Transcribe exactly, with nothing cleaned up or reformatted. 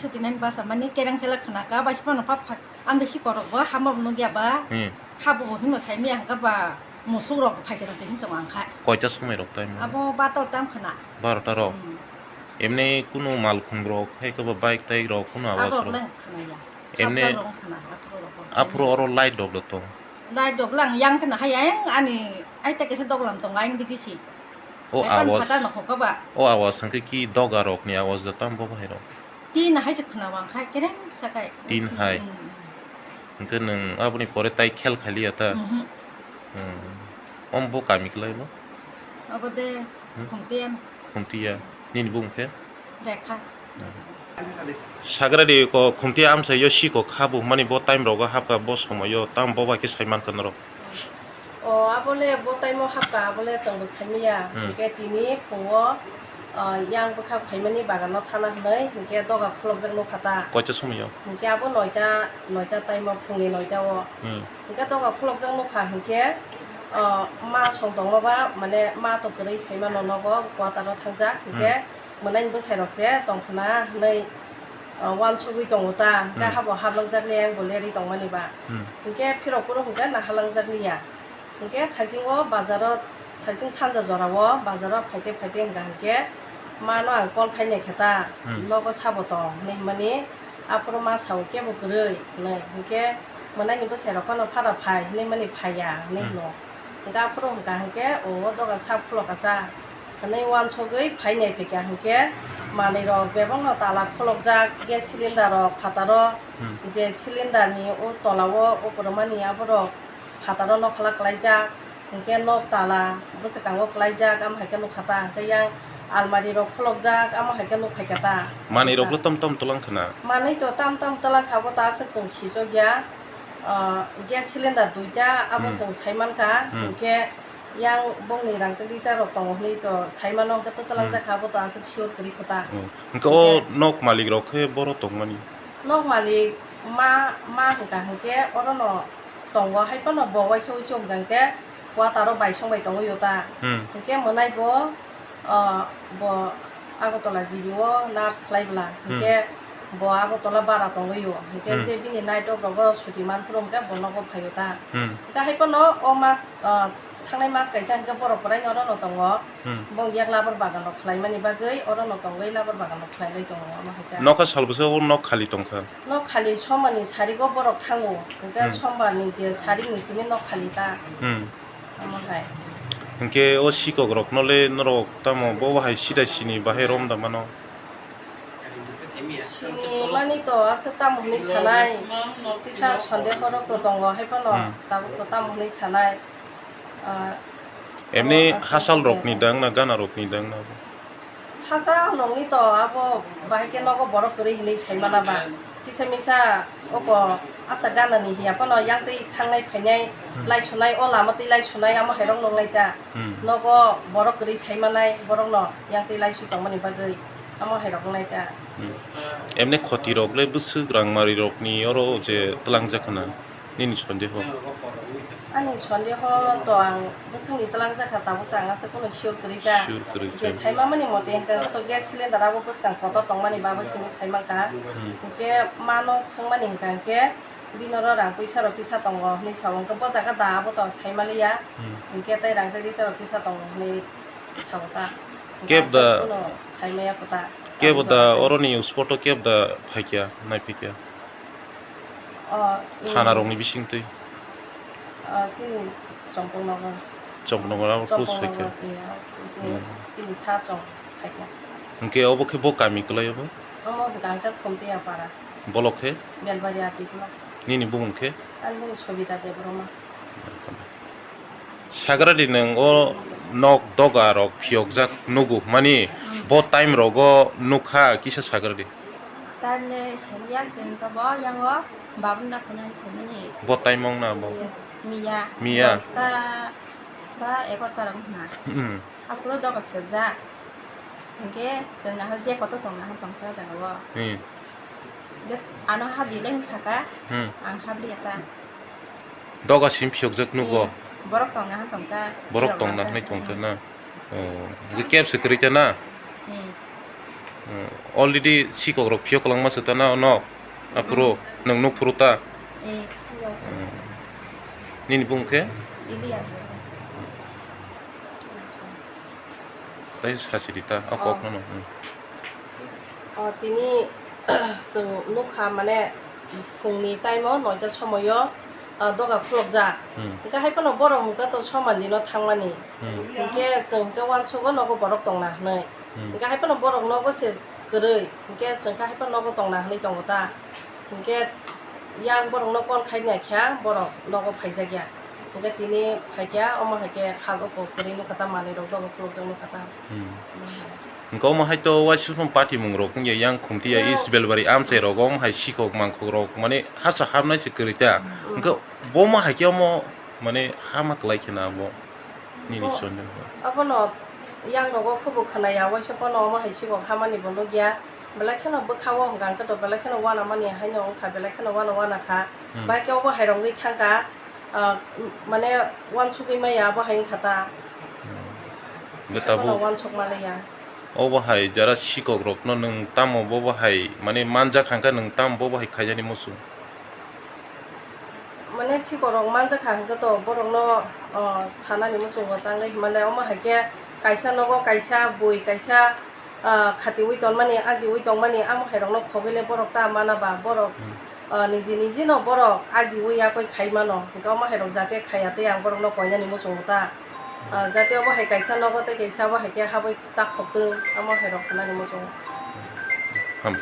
Tini basa mani kereng sela khna ka, bai sima no pap pha-, ang de si korok bo, hama bo nugya ba. Hmm. Habo bo hino sai mi ang ka ba, musuk rok phai kena se hin tong ang kha. Koita somoi rok time? Abo bator tam khna. Barota rok? Hmm. Emni kunu malkhung rok, hai ka ba bike tai rok, kunu awaj rok? Aborok lang khna ya. Emni. Khapjak rok khna, aphuru rok. Aphuru oro light rok do tong? Light rok lang yang khna hai, yang ani, ai ta kesa doglam tong, ang digi si. O awaj. Ai pan phata no khoka ba. O awaj hwnkhe ki doga rok ni awaj da tam bo bahai rok? Tin hai se khna wang khai kereng sakai. Tin hai. Hmm. Hwnkhe nwng aboni pore tai khel khaliya ta? Mhm. Hmm. Om bo kami kwlai bo? Abo de. Hmm? Khumtiya. Khumtiya. Nini bung khe? Rekha. Sagradi ko khumtiya amsa yo si ko khabu mani bo time rogo hapka bo somoyo tam bo bai khe saiman kha norok. O, abole bo time o hapka, abole chwngbo saimanya. Hmm. Hinkhe tini phungo, ah, yang bwkhak phaimani bagano thana hwnwi, hinkhe doga khulokjak nukha ta. Koita somoyo? Hinkhe abo noita, noita time o, phungni noita o. Hmm. Hinkhe doga khulokjak nukha hinkhe, ah, ma song tongma ba, mane ma to kwrwi saimano nogo quarter o thangjak. Hinkhe, hmm. Mwnaini bwsai rok se tongkhna hwnwi, ah, uansugwi tongo ta, hwnkhe, hmm, habo hablangjak le ang bo lerwi tongmani ba. Hmm. Hwnkhe phirok phuru hwnkhe nahalangjak liya. Hwnkhe thaisingo bazaro, thaising sanja jorao bazaro phaite phaite hwnkha hwnkhe mano ang call khai naikha ta, hmm, nogo sabo tong hwnwi hwnmani, aphuru ma sao kebo kwrwi hwnwi. Hwnkhe mwnaini bwsai rok phano phara phai hwnwi mani phaiya hwnwi, hmm, hwno. Hwnkhe aphuru hwnkha hwnkhe o doga sap khulokasa. Hwnwi uansugwi phai naiphikha hwnkhe manwi rok bebakno tala khulokjak, gas cylinder rok phataro, hmm, je cylinder ni o tola o o kwrwmani aborok phataro nokhola kwlaijak, hwnkhe nok tala bwswkango kwlaijak, amo hai khe nukha ta, hwnkhe yang almari rok khulokjak, amo hai khe nukphaikha ta. Manwi rok le tom tom twlang khna? Manwi to tam tam twlang kha, bo ta aswk chwng sichokya. Ah, gas cylinder duita, abo, hmm, chwng saimankha, hmm, hwnkhe yang bongni rangchak richarok tongo hwnwi to saimano, hwnkhe to, hmm, twlangjak kha, abo to aswk sure kwrwi kho ta. Hmm. Hwnkhe o, hwnkhe nok malik rok khe boro tongmani? Nok malik ma, ma hwnkha hwnkhe orono tongo, hai phano bo waisa waisa hwnkha hwnkhe quarter o bai song bai tongwi o ta. Hmm. Hwnkhe mwnai bo, ah, bo Agartala G B o nurse khlai bwla, hmm, hwnkhe bo Agartala bara tongwi o, hwnkhe, hmm, je bini night off rogo suti man phuru hwnkhe bo nogo phai o ta. Hmm. Hwnkhe hai phano o mas, ah, thangnai mas kaisa hwnkhe borok kwraino orono tongo, hmm, bo yak labar bagan rok khlaimani bagwi orono tongwi labar bagan rok khlai lai tongo, omo hai ta. Nokha sal bwskango nok khali tongkha? Nok khali sombarni sarigo borok thango, hwnkhe, hmm, sombarni je sarikni simi nok khali ta. Hmm. Omo hai. Hwnkhe o sikok rokno le norok tamo bo hai sida sini bahai rom da mano? Sini mani to aswk tamo hwnwi sanai, kisa sondeho rok to tongo, hai phano, hmm, tabuk to tamo hwnwi sanai. Ah, emni o aswk hachal rokni dang na gana rokni dang na? Hachal nokni to abo bahai khe nogo borok kwrwi hinwi saimana ba. Kisa misa oko asta ganani hiya phano yang twi thangnai phainai, hmm, lai sunai, o lama twi lai sunai, amo hai rok nongnai ta. Hmm. Nogo borok kwrwi saimanai borokno yang twi lai sui tongmani bagwi amo hai rok wngnai ta. Hmm. Emni khoti rok le bwswk rangmari rokni oro je twlangjak khna? Nini sondeho? Ani sondeho to ang bwswkni twlangjak kha, tabuk ta ang aswk phano sure kwrwi kha. Sure kwrwi kha. Je saimamani mote hwnkha hwnkhe to gas cylinder abo bwskang kotor tongmani bagwi simi saimang kha. Hmm. Hwnkhe mano swngmani hwnkha hwnkhe bini oro rang puisa rok kisa tongo hwnwi sao, hwnkhe bo jaga da abo to saimaliya. Hmm. Hwnkhe tei rangchak risa rok kisa tongo hwnwi sao ta. Hwnkhe kebo da aswk phano saimaya kho ta. Kebo da oroni spot o kebo da phaikya, naiphikya? O, thana rokni bisingtwi? O, chini Champaknagar. Champaknagar abo post phaikha? Champaknagar, iya, chini, hmm, chini sa chong phaikha. Hwnkhe obo khe bo kami kwlai obo? Omo hwnkha hwnkhe Khumtiya para. Bolok khe? Belbari Atipla. Nini bumung khe? Ani bumung Sobita Debbarma. Sagradi nwng o nok doga rok phiyokjak nugo mani, hmm, bo time rogo nukha kisa sagradi. Time le samiya chwng to bo yango babun na phunani phaimani. Bo time wng na bo? Miya. Miya. Dosta ba egarta rok wngkha na. Hmm. Aphuru doga phiyokjak. Hinkhe chwng nahal je kotor tong nahal tongkha jagao. Hmm. Je ano habri le hinsaka, hmm, ang habri eta. Doga sim phiyokjak nugo? Hmm. Borok tong nahal tongkha. Borok tong nahal tongkha na? Oh. Je kebse kwrwi kha na? Hmm. Hmm. Already sikok rok phiyok kwlangma se ta na no? Aphuru nwng nuk phuru ta? Eh, phiyok. Hmm. Nini bung khe? Ilia. Tai sachiri ta, o kok no. Hmm. O tini chwng nukha mane phungni time o noita somoyo, ah, doga khulokjak. Hmm. Hwnkhe hai phano borok hwnkhe to soman dino thangmani. Hmm. Hwnkhe chwng hwnkhe uansugo nogo borok tongna hwnwi. Hmm. Hwnkhe hai phano borok nogo se kwrwi, hwnkhe chwng khe hai phano nogo tongna hwnwi tongo ta. Hwnkhe yang borokno call khai naikha, borok nogo phaijakya. Hwnkhe tini phaikha, omo hai khe habo kwrwi nukha ta, manwi rok dogo khulokjak nukha ta. Hmm. Omo hai. Hwnkhe omo hai to uaisukmung patimung rok wngya yang Khumtiya East Belbari amchai rogo omo hai sikok mangkhok rok mane hasa hapnai se kwrwi ta. Hmm. Hwnkhe bo omo hai khe omo mane hama kwlai khe na bo. Nini bo, chonjang khe. Abono yang rogo khubu khwnaya, waisa phano omo hai sikok hamani bo nukya. Belai kheno bwkha o hwnkha hwnkhe to belai kheno uanamani haino wngkha, belai kheno uana uana kha. Hmm. Bai khe obo hai rok wngwi thangkha, ah, mane uansugwi maya abo hai wngkha ta. Hmm. Hwnkhe tabuk uansuk manliya. Obo hai jara sikok rokno nwng tamo bobo hai mane manjak hwnkha nwng tamo bobo hai khaijani muchung? Mane sikorok manjakha hwnkhe to borokno, o, sanani muchungo tangwi hinmale omo hai khe kaisa nogo kaisa bui kaisa, ah, khatiui tonmani, ajiui tongmani, amo hai rokno khogwi le borok ta mana ba borok, hmm, ah, niji niji no borok ajiui yakoi khai mano, hwnkhe omo hai rok jate khaiya tei ang borokno koinani muchungo ta, ah, jate obo hai kaisa nogo tei kaisa obo hai khe habwi ta khok tong, omo hai rok hinani muchungo. Ham.